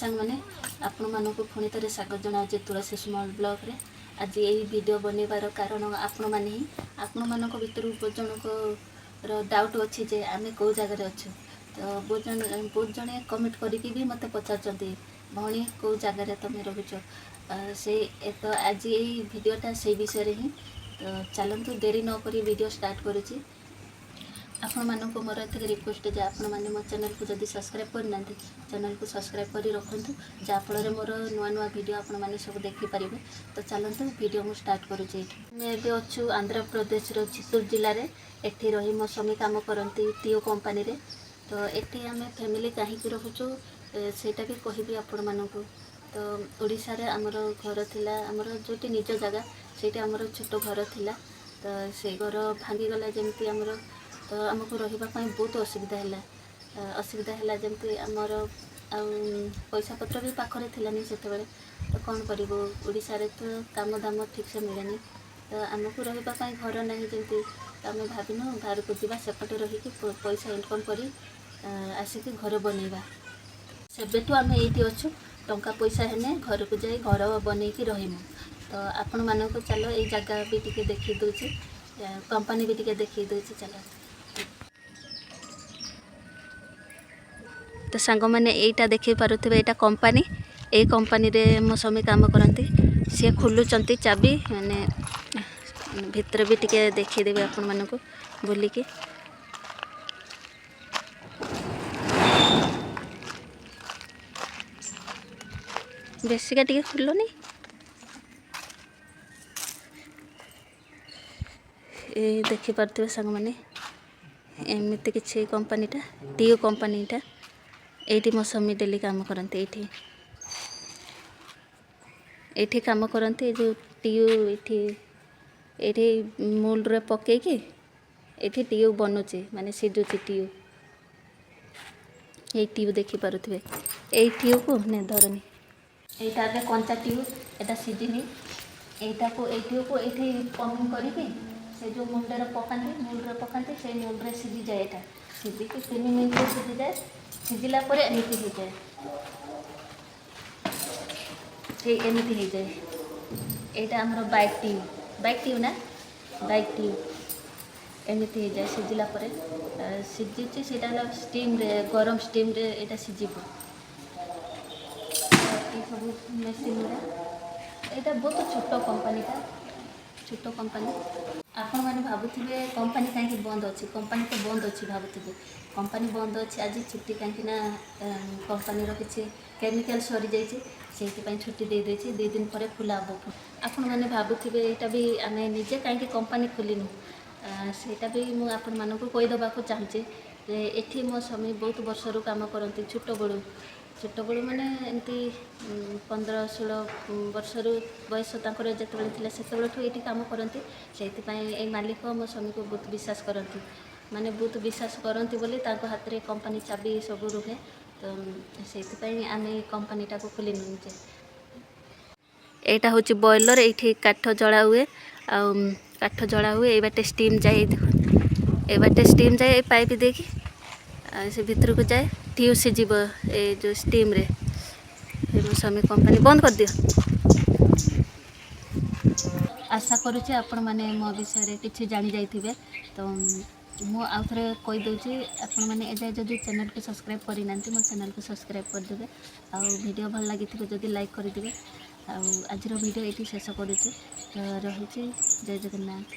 ସାଙ୍ଗମାନେ, ଆପଣମାନଙ୍କୁ ପୁଣି ଥରେ ସ୍ୱାଗତ ଜଣାଉଛି ତୁଳସୀ ସ୍ମଲ୍ ବ୍ଲଗ୍ରେ। ଆଜି ଏହି ଭିଡ଼ିଓ ବନେଇବାର କାରଣ ଆପଣମାନେ ହିଁ। ଆପଣମାନଙ୍କ ଭିତରୁ ବହୁତ ଜଣଙ୍କର ଡାଉଟ୍ ଅଛି ଯେ ଆମେ କେଉଁ ଜାଗାରେ ଅଛୁ। ତ ବହୁତ ଜଣେ କମେଣ୍ଟ କରିକି ବି ମୋତେ ପଚାରୁଛନ୍ତି, ଭଉଣୀ, କେଉଁ ଜାଗାରେ ତୁମେ ରହୁଛ? ସେ ତ ଆଜି ଏଇ ଭିଡ଼ିଓଟା ସେଇ ବିଷୟରେ ହିଁ। ତ ଚାଲନ୍ତୁ, ଡେରି ନ କରି ଭିଡ଼ିଓ ଷ୍ଟାର୍ଟ କରୁଛି। ଆପଣମାନଙ୍କୁ ମୋର ଏତିକି ରିକ୍ୱେଷ୍ଟ ଯେ ଆପଣମାନେ ମୋ ଚ୍ୟାନେଲକୁ ଯଦି ସବସ୍କ୍ରାଇବ୍ କରିନାହାନ୍ତି, ଚ୍ୟାନେଲକୁ ସବସ୍କ୍ରାଇବ୍ କରି ରଖନ୍ତୁ, ଯାହାଫଳରେ ମୋର ନୂଆ ନୂଆ ଭିଡ଼ିଓ ଆପଣମାନେ ସବୁ ଦେଖିପାରିବେ। ତ ଚାଲନ୍ତୁ, ଭିଡ଼ିଓ ମୁଁ ଷ୍ଟାର୍ଟ କରୁଛି ଏଇଠି। ଆମେ ଏବେ ଅଛୁ ଆନ୍ଧ୍ରପ୍ରଦେଶର ଚିତ୍ତୁର ଜିଲ୍ଲାରେ। ଏଠି ରହି ମୋ ସ୍ୱାମୀ କାମ କରନ୍ତି ଟିଓ କମ୍ପାନୀରେ। ତ ଏଠି ଆମେ ଫ୍ୟାମିଲି କାହିଁକି ରହୁଛୁ, ସେଇଟା ବି କହିବି ଆପଣମାନଙ୍କୁ। ତ ଓଡ଼ିଶାରେ ଆମର ଘର ଥିଲା। ଆମର ଯେଉଁଠି ନିଜ ଜାଗା, ସେଇଠି ଆମର ଛୋଟ ଘର ଥିଲା। ତ ସେଇ ଘର ଭାଙ୍ଗିଗଲା ଯେମିତି ଆମର, ତ ଆମକୁ ରହିବା ପାଇଁ ବହୁତ ଅସୁବିଧା ହେଲା। ଅସୁବିଧା ହେଲା ଯେମିତି, ଆମର ଆଉ ପଇସା ପତ୍ର ବି ପାଖରେ ଥିଲାନି ସେତେବେଳେ। ତ କ'ଣ କରିବୁ? ଓଡ଼ିଶାରେ ତ କାମ ଦାମ ଠିକ୍ସେ ମିଳେନି। ତ ଆମକୁ ରହିବା ପାଇଁ ଘର ନାହିଁ ଯେମିତି, ତ ଆମେ ଭାବିନୁ ବାହାରକୁ ଯିବା, ସେପଟେ ରହିକି ପଇସା ଇନକମ୍ କରି ଆସିକି ଘର ବନେଇବା। ସେବେଠୁ ଆମେ ଏଇଠି ଅଛୁ। ଟଙ୍କା ପଇସା ହେଲେ ଘରକୁ ଯାଇ ଘର ବନେଇକି ରହିମୁ। ତ ଆପଣମାନଙ୍କୁ ଚାଲ, ଏଇ ଜାଗା ବି ଟିକେ ଦେଖେଇ ଦେଉଛି, କମ୍ପାନୀ ବି ଟିକେ ଦେଖେଇ ଦେଉଛି, ଚାଲ। ତ ସାଙ୍ଗମାନେ, ଏଇଟା ଦେଖେଇ ପାରୁଥିବେ, ଏଇଟା କମ୍ପାନୀ। ଏଇ କମ୍ପାନୀରେ ମୋ ସ୍ୱାମୀ କାମ କରନ୍ତି। ସିଏ ଖୋଲୁଛନ୍ତି ଚାବି। ମାନେ ଭିତରେ ବି ଟିକେ ଦେଖେଇଦେବି ଆପଣମାନଙ୍କୁ ବୁଲିକି। ବେଶିକା ଟିକେ ଖୋଲୁନି। ଏଇ ଦେଖିପାରୁଥିବେ ସାଙ୍ଗମାନେ, ଏମିତି କିଛି କମ୍ପାନୀଟା, ଟିଓ କମ୍ପାନୀଟା। ଏଇଠି ମୋ ସ୍ୱାମୀ ଡେଲି କାମ କରନ୍ତି। ଏଇଠି କାମ କରନ୍ତି। ଏ ଯେଉଁ ଟିୟୁ ଏଇଠି ମୋଲ୍ଡରେ ପକେଇକି ଏଇଠି ଟିୟୁ ବନୁଛି, ମାନେ ସିଝୁଛି ଟିୟୁ। ଏଇ ଟିୟୁ ଦେଖିପାରୁଥିବେ। ଏଇ ଟିୟୁକୁ ନେ ଧରନି। ଏଇଟା ଏବେ କଞ୍ଚା ଟିୟୁ, ଏଇଟା ସିଝିନି। ଏଇ ଟିୟୁକୁ ଏଇଠି ପମ୍ପିଂ କରିକି ସେ ଯେଉଁ ମୁଣ୍ଡରେ ପକାନ୍ତି, ମୁଣ୍ଡରେ ପକାନ୍ତି, ସେଇ ମୁଣ୍ଡରେ ସିଝିଯାଏ। ଏଇଟା ସିଝିକି 3 ମିନିଟ୍ରେ ସିଝିଯାଏ। ସିଝିଲା ପରେ ଏମିତି ହେଇଯାଏ। ସେଇ ଏମିତି ହେଇଯାଏ। ଏଇଟା ଆମର ବାଇକ୍ ଟିୟୁ। ବାଇକ୍ ଟିୟୁ ନା, ବାଇକ୍ ଟିୟୁ ଏମିତି ହେଇଯାଏ ସିଝିଲା ପରେ। ସିଝିଛି ସେଇଟା ହେଲା ଷ୍ଟିମ୍ରେ, ଗରମ ଷ୍ଟିମ୍ରେ ଏଇଟା ସିଝିବ। ଏସବୁ ମେସିନ୍ ଗୁଡ଼ା। ଏଇଟା ବହୁତ ଛୋଟ କମ୍ପାନୀଟା, ଛୋଟ କମ୍ପାନୀ। ଆପଣମାନେ ଭାବୁଥିବେ କମ୍ପାନୀ କାହିଁକି ବନ୍ଦ ଅଛି, କମ୍ପାନୀ ତ ବନ୍ଦ ଅଛି ଭାବୁଥିବେ। କମ୍ପାନୀ ବନ୍ଦ ଅଛି, ଆଜି ଛୁଟି। କାହିଁକି ନା କମ୍ପାନୀର କିଛି କେମିକାଲ ସରିଯାଇଛି, ସେଇଥିପାଇଁ ଛୁଟି ଦେଇଦେଇଛି। 2 ଦିନ ପରେ ଖୋଲା ହେବ। ଆପଣମାନେ ଭାବୁଥିବେ ଏଇଟା ବି ଆମେ ନିଜେ କାହିଁକି କମ୍ପାନୀ ଖୋଲିନୁ। ସେଇଟା ବି ମୁଁ ଆପଣମାନଙ୍କୁ କହିଦେବାକୁ ଚାହୁଁଛି ଯେ ଏଠି ମୋ ସ୍ୱାମୀ ବହୁତ ବର୍ଷରୁ କାମ କରନ୍ତି, ଛୋଟବେଳୁ। ଛୋଟବେଳୁ ମାନେ ଏମିତି 15-16 ବର୍ଷରୁ ବୟସ ତାଙ୍କର ଯେତେବେଳେ ଥିଲା, ସେତେବେଳଠୁ ଏଇଠି କାମ କରନ୍ତି। ସେଇଥିପାଇଁ ଏଇ ମାଲିକ ମୋ ସ୍ୱାମୀକୁ ବହୁତ ବିଶ୍ୱାସ କରନ୍ତି। ମାନେ ବହୁତ ବିଶ୍ୱାସ କରନ୍ତି ବୋଲି ତାଙ୍କ ହାତରେ କମ୍ପାନୀ ଚାବି ସବୁ ରୁହେ। ତ ସେଇଥିପାଇଁ ଆମେ ଏଇ କମ୍ପାନୀଟାକୁ ଖୋଲିନୁ ନିଜେ। ଏଇଟା ହେଉଛି ବଏଲର୍। ଏଇଠି କାଠ ଜଳା ହୁଏ ଆଉ କାଠ ଜଳା ହୁଏ। ଏଇ ବାଟେ ଷ୍ଟିମ୍ ଯାଏ। ଏଇ ଦେଖ, ଏଇ ବାଟେ ଷ୍ଟିମ୍ ଯାଏ, ଏଇ ପାଇପ୍ ଦେଇକି ଆଉ ସେ ଭିତରକୁ ଯାଏ। ଟିୟୁ ସିଝିବ ଏ ଯେଉଁ ଷ୍ଟିମ୍ରେ। ମୋ ସ୍ୱାମୀ କମ୍ପାନୀ ବନ୍ଦ କରିଦିଅ। ଆଶା କରୁଛି ଆପଣମାନେ ମୋ ବିଷୟରେ କିଛି ଜାଣି ଯାଇଥିବେ। ତ ମୁଁ ଆଉ ଥରେ କହିଦେଉଛି, ଆପଣମାନେ ଏଯାଏ ଯଦି ଚ୍ୟାନେଲକୁ ସବସ୍କ୍ରାଇବ୍ କରିନାହାନ୍ତି, ମୋ ଚ୍ୟାନେଲକୁ ସବସ୍କ୍ରାଇବ୍ କରିଦେବେ। ଆଉ ଭିଡ଼ିଓ ଭଲ ଲାଗିଥିବ ଯଦି ଲାଇକ୍ କରିଦେବେ। ଆଉ ଆଜିର ଭିଡ଼ିଓ ଏଇଠି ଶେଷ କରୁଛି। ତ ରହୁଛି, ଜୟ ଜଗନ୍ନାଥ।